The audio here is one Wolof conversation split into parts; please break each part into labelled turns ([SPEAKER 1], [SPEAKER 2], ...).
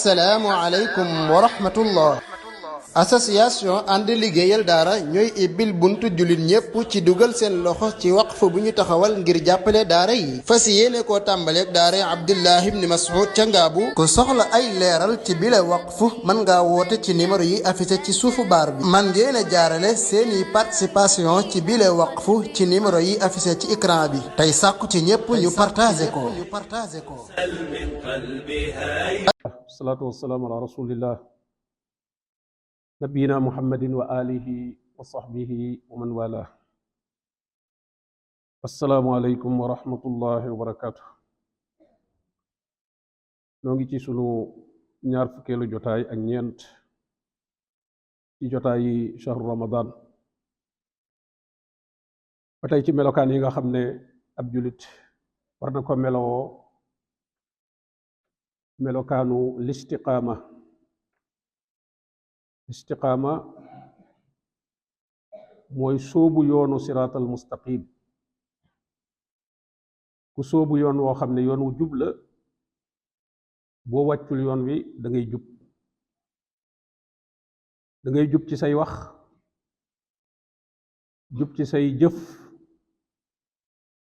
[SPEAKER 1] assalaamu aleykum wa rahmatullah. association ànd liggéeyal daara ñooy ibbil buntu jullit ñépp ci dugal seen loxo ci waqf bu ñu taxawal ngir jàppale daara yi fas yéene koo tàmbaleeg daara Abdullah ibn Mas'ud ca Ngaabu. ku soxla ay leeral ci bile waqf mën ngaa woote ci numéro yi affiché ci suufu baar bi. man ngeen a jaarale seeni participation ci bile waqf ci numéro yi affiché ci écran bi tey sàkku ci ñépp ñu partagé ko.
[SPEAKER 2] salaatu wassalaamu ala rasulillah nabiyina muhammadin wa alihi wa sahbihi wa man wala. assalaamu aleykum wa rahmatullahi wa barakatuh. noo ngi ci sunu ñaar fukkeelu jotaay ak ñeent ci jotaayi shahru ramadan ba tey ci melokaan yi nga xam ne ab julit war na ko melowoo melokaanu listiqaama mooy sóobu yoonu siraatal mustaqim. ku sóobu yoon woo xam ne yoon wu jub la boo wàccul yoon wi da ngay jub ci say wax, jub ci say jëf,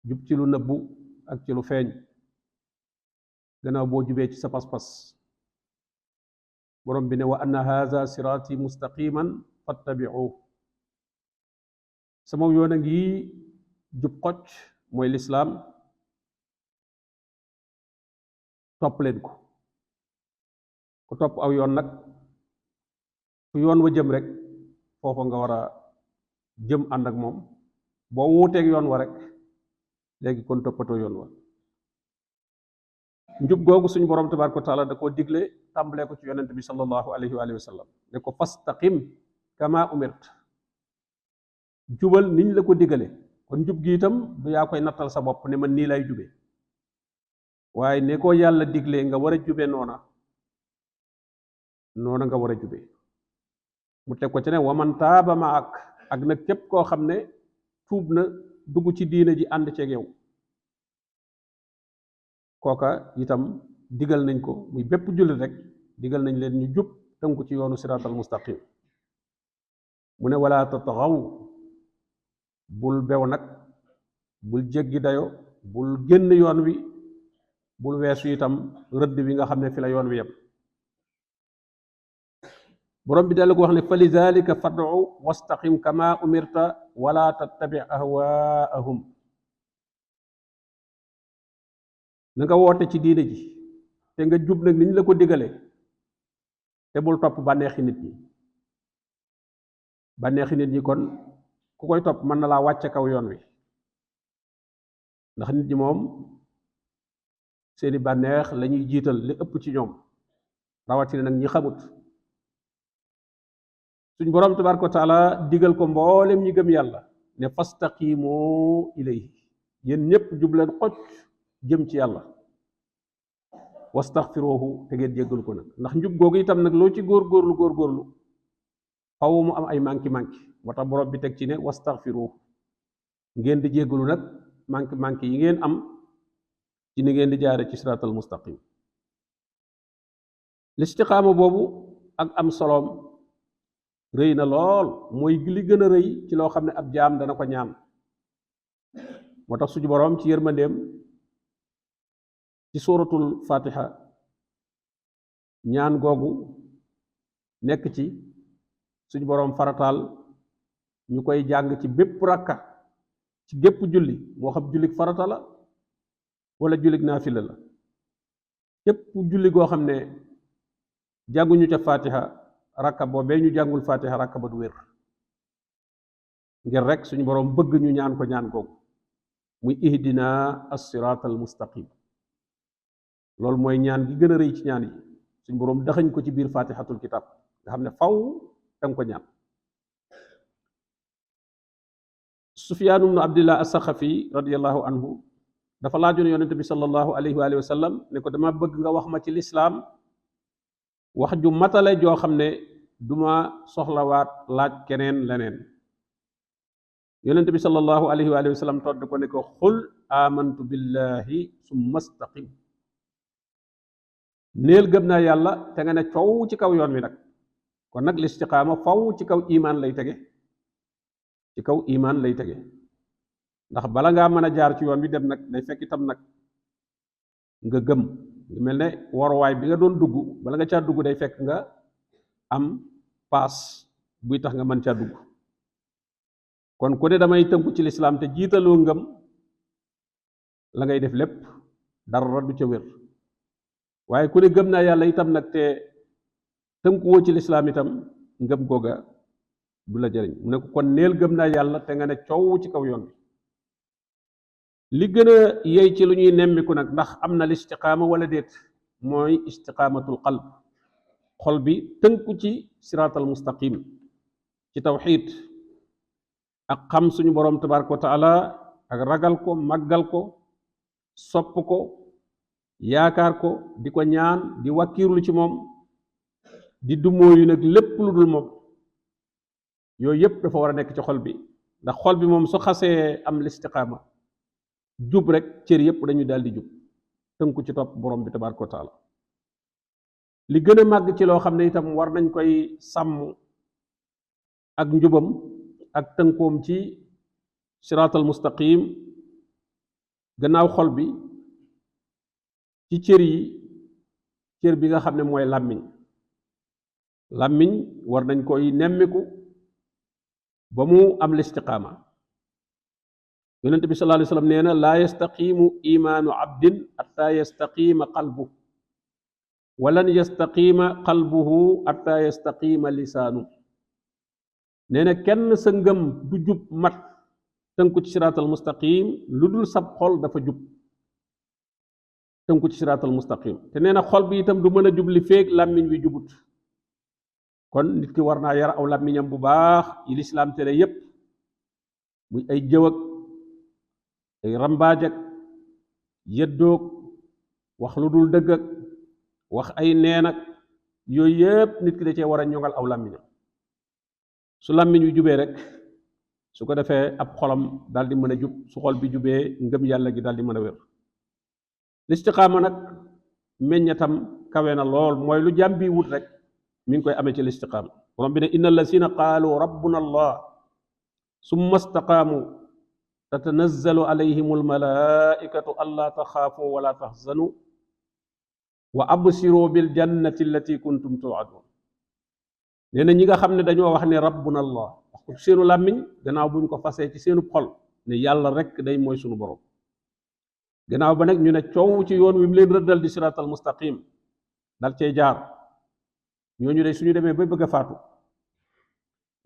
[SPEAKER 2] jub ci lu nëbbu ak ci lu feeñ gannaaw boo jubee ci sa pas-pas. borom bi ne wa anna haza siraati mustaqiman fattabi'u, sama yoon a ngi jub xocc mooy lislaam, topp leen ko. ku topp aw yoon nag fu yoon wa jëm rek foofa nga war a jëm ànd ak moom. boo wuuteeg yoon wa rek léegi kon toppatoo yoon wa. njub googu suñu borom tabaaraka wa taala da koo digle tàmbalee ko ci yonent bi sallallahu alayhi wa sallam ne ko fastaqim kama umirt, jubal niñ la ko digale. kon njub gi itam du yaa koy nattal sa bopp ne man nii lay jube, waaye ne ko yàlla digle nga war a jube noona nga war a jube. mu teg ko ci ne waman taaba ma ak nag képp koo xam ne tuub na dugg ci diine ji ànd ceeg yow, kooka itam digal nañ ko, muy bépp jullit rek digal nañ leen ñu jub tënku ci yoonu siraatal mustaqim. mu ne wala tatxaw, bul bew nag, bul jéggi dayo, bul génn yoon wi, bul weesu itam rëdd bi nga xam ne fi la yoon wi yem. borom bi dellu ko wax ne fa lidalika fad'u wastaqim kama umirta wala tattabi ahwaahum. na nga woote ci diine ji te nga jub nag niñ la ko digalee, te bul topp bànneexi nit ñi. kon ku koy topp mën na laa wàcce kaw yoon wi, ndax nit ñi moom seeni bànneex lañuy jiital li ëpp ci ñoom, rawatina nag ñi xamut. suñ boroom tabaaraka wa taala digal ko mboolem ñi gëm yàlla ne fastaqimu ilayhi, yéen ñépp jubleen xocc jëm ci yàlla. wastaxfiruhu, te ngeen jéggal ko nag, ndax njub googu itam nag loo ci góorgóorlu faw mu am ay manki moo tax borom bi teg ci ne wastaxfiruhu, ngeen di jéggalu nag manki yi ngeen am ci ni ngeen di jaare ci siraatal mustaqim. listiqaama boobu ak am soloom rëy na lool, mooy li gën a rëy ci loo xam ne ab jaam dana ko ñaan. moo tax suñu boroom ci yërmandeem ci suuratul fatiha ñaan googu nekk ci suñu boroom farataal ñu koy jàng ci bépp rakka, ci gépp julli, moo xam jullik farata la wala jullik naafila la. képp julli goo xam ne jànguñu ca fatiha, rakka boobee ñu jàngul fatiha rakka ba du wér, ngir rek suñu boroom bëgg ñu ñaan ko ñaan googu muy ihdina as-siraatal mustaqim. loolu mooy ñaan gi gën a rëy ci ñaan yi, suñu boroom daxañ ko ci biir fatihatul kitab nga xam ne faw danga ko ñaan. Sufyaan ibnu Abdillah as-Saxafi radiyallahu anhu dafa laajoon yonente bi sallallahu alayhi wa sallam ne ko dama bëgg nga wax ma ci lislaam wax ju matale joo xam ne duma soxlawaat laaj keneen leneen. yonente bi sallallahu alayhi wa sallam todd ko ne ko xul amantu billahi summa staqim, neel gëm naa yàlla te nga ne coow ci kaw yoon wi nag kon nag listiqaama faw ci kaw imaan lay tege ci kaw imaan lay tege ndax bala ngaa mën a jaar ci yoon wi dem nag day fekk itam nag nga gëm mel ne waruwaay bi nga doon dugg bala nga caa dugg day fekk nga am paas buy tax nga mën caa dugg kon ku ne damay tënku ci lislaam te jiitaloo ngëm la ngay def lépp dara du ca wér waaye ku ne gëm naa yàlla itam nag te tënkuwoo ci lislaam itam ngëm googa du la jëriñ mu ne ko kon neel gëm naa yàlla te nga ne coow ci kaw yoon bi li gën a yey ci lu ñuy nemmiku nag ndax am na listiqaama wala déet mooy istiqaamatul qalb xol bi tënku ci siraatal mustaqim ci tawxiid ak xam suñu boroom tabaraka wa taala ak ragal ko màggal ko sopp ko yaakaar ko di ko ñaan di wàkkiirlu ci moom di dumóoyu nag lépp lu dul moom yooyu yépp dafa war a nekk ci xol bi ndax xol bi moom su xasee am listiqaama jub rek cër yépp dañu daal di jub tënku ci topp borom bi tabaraka wa taala li gën a màgg ci loo xam ne itam war nañ koy sàmm ak njubam ak tënkoom ci siraatal mustaqim gannaaw xol bi ci cër yi cër bi nga xam ne mooy làmmiñ war nañ koy nemmiku ba mu am listiqaama yonent bi sallallahu alayhi wa sallam nee na laa yastaqimu imaanu abdin hatta yastaqima qalbu walan yastaqima qalbuhu hatta yastaqima lisaanu nee na kenn sa ngëm du jub mat tënku ci siraatal mustaqim lu dul sab xol dafa jub tënku ci siraatal mustaqim te nee na xol bi itam du mën a jub li feek làmmiñ wi jubut kon nit ki war naa yar aw làmmiñam bu baax yi lislaam tere yépp muy ay jëw ak ay rambaaj ak yëddoog wax lu dul dëgg ak wax ay neen ak yooyu yépp nit ki da cee war a ñoŋal aw làmmiñam su làmmiñ wi jubee rek su ko defee ab xolam daal di mën a jub su xol bi jubee ngëm yàlla gi daal di mën a wér listiqaama nag meññatam kawe na lool mooy lu jàmm bi wut rek mi ngi koy amee ci listiqaama borom bi ne inna allazina qaalu rabbuna allah summa istaqaamu tatanazzalu alayhim almalaikatu alla taxaafu wala taxzanu wa absiru bil jannati allati kuntum tuadun nee na ñi nga xam ne dañoo wax ne rabbuna allah wax ko seenu làmmiñ gannaaw buñ ko fasee ci seenu xol ne yàlla rek day mooy sunu borom gannaaw ba nag ñu ne coow ci yoon wi mu leen rëddal di siraatal mustaqim dal cay jaar ñooñu de suñu demee ba bëgg a faatu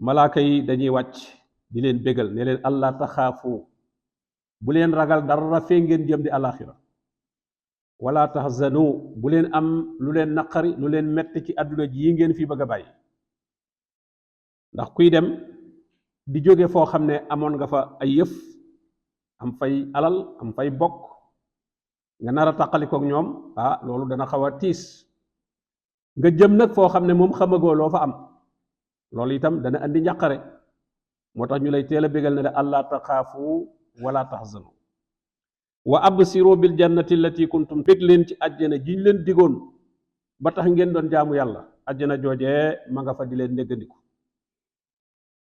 [SPEAKER 2] malaaka yi dañuy wàcc di leen bégal ne leen allah taxaafu bu leen ragal dara fee ngeen jëm di alaxira wala tahzanu bu leen am lu leen naqari lu leen metti ci àdduna ji yi ngeen fi bëgg a bàyyi ndax kuy dem di jóge foo xam ne amoon nga fa ay yëf am fay alal am fay bokk nga nar a tàqalikook ñoom loolu dana xaw a tiis nga jëm nag foo xam ne moom xamagoo loo fa am loolu itam dana andi njàqare moo tax ñu lay teel a bégal ne de allah taxaafu wala taxzanu wa absiru bil jannati allati kuntum bég leen ci àjjana jiñ leen digoon ba tax ngeen doon jaamu yàlla àjjana joojee ma nga fa di leen néggandiku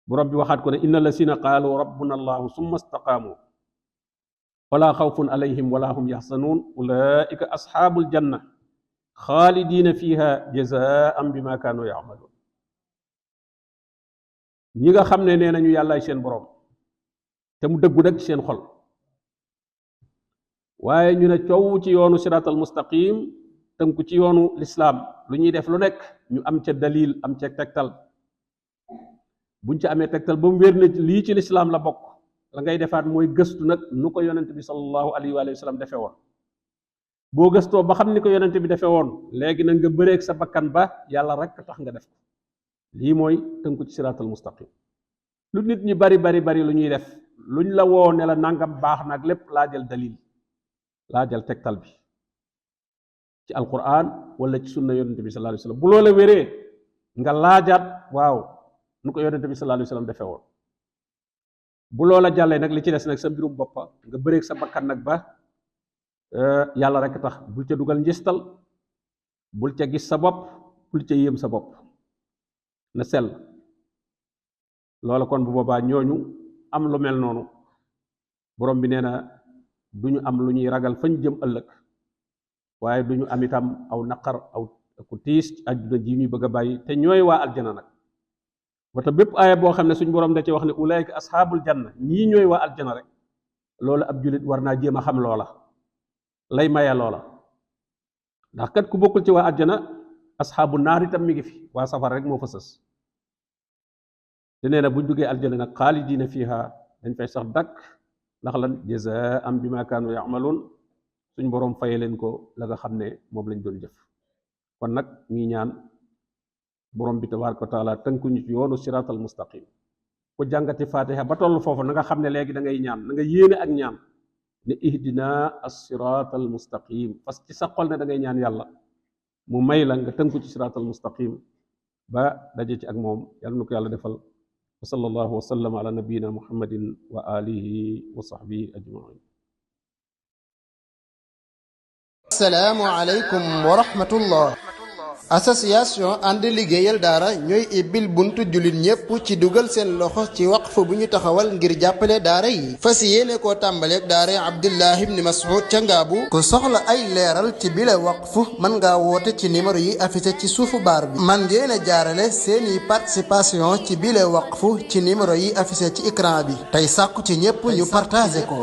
[SPEAKER 2] borom bi waxaat ko ne inna lasina qaalu rabbuna allahu summa istaqaamu wala xawfun alayhim wala hum yaxsanuun ulaika asxaabul janna xaalidina fiha jazaan bima kaanu yamaluun ñi nga xam ne nee nañu yàllaay seen borom te mu dëggu nag seen xol waaye ñu ne coow ci yoonu siraatal mustaqim tënku ci yoonu lislaam lu ñuy def lu nekk ñu am ca dalil am ca tegtal buñ ca amee tegtal ba mu wér na lii ci lislaam la bokk la ngay defaat mooy gëstu nag nu ko yonent bi sallallahu alayhi wa sallam defee woon boo gëstoo ba xam ni ko yonent bi defee woon léegi nag nga bëreeg sa bakkan ba yàlla rek tax nga def ko lii mooy tënku ci siraatal mustaqim lu nit ñi bari lu ñuy def luñ la woo ne la nangam baax nag lépp laa jël dalil laa jël tegtal bi ci alquran wala ci sunna yonent bi sallallahu alayhi wa sallam bu loola wéree nga laajaat waaw nu ko yonent bi sallallahu alayhi wa sallam defee woon bu loola jàllee nag li ci des nag sa mbirum boppa nga bëreeg sa bakkan nag ba yàlla rek tax bul ca dugal njistal bul ca gis sa bopp bul ca yéem sa bopp na sell loola kon bu boobaa ñooñu am lu mel noonu borom bi nee na duñu am lu ñuy ragal fañ jëm ëllëg waaye duñu am itam aw naqar aw ku tiis ci àdduna ji ñuy bëgg a bàyyi te ñooy waa aljana nag wata bépp aaya boo xam ne suñ borom da ci wax ne ulaayka asxaabul janna ñii ñooy waa aljana rek loolu ab julit war naa jéem a xam loola lay maye loola ndax kat ku bokkul ci waa aljana asxaabu naar itam mi ngi fi waa safara rek moo fa sës te nee na buñ duggee aljana nag xaalidiina fiha dañ fay sax dakk ndax lan jazaa'an bimaa kaanu ya'maluun suñ borom faye leen ko la nga xam ne moom lañ doon jëf kon nag ñi ñaan borom bi tabaaraka wa taala tënkuñu ci yoonu siraatal mustaqim ku jàngati fatiha ba toll foofu na nga xam ne léegi da ngay ñaan na nga yéene ak ñaan ne ihdina as-siraatal mustaqim parce que ci sa xol ne da ngay ñaan yàlla mu may la nga tënku ci siraatal mustaqim ba daje ci ak moom yàlla na ko yàlla defal wa sallallahu wa sallam ala nabiyyina muhammadin wa alihi wa sahbihi ajmain.
[SPEAKER 1] Assalaamu aleykum wa rahmatullah. association ànd liggéeyal daara ñooy ibbil buntu jullit ñépp ci dugal seen loxo ci waqf bu ñu taxawal ngir jàppale daara yi fas yéene koo tàmbaleeg daara Abdullah ibn Mas'ud ca Ngaabu ku soxla ay leeral ci bile waqf mën ngaa woote ci numéro yi affiché ci suufu baar bi man ngeen a jaarale seeni participation ci bile waqf ci numéro yi affiché ci écran bi tey sàkku ci ñépp ñu partagé ko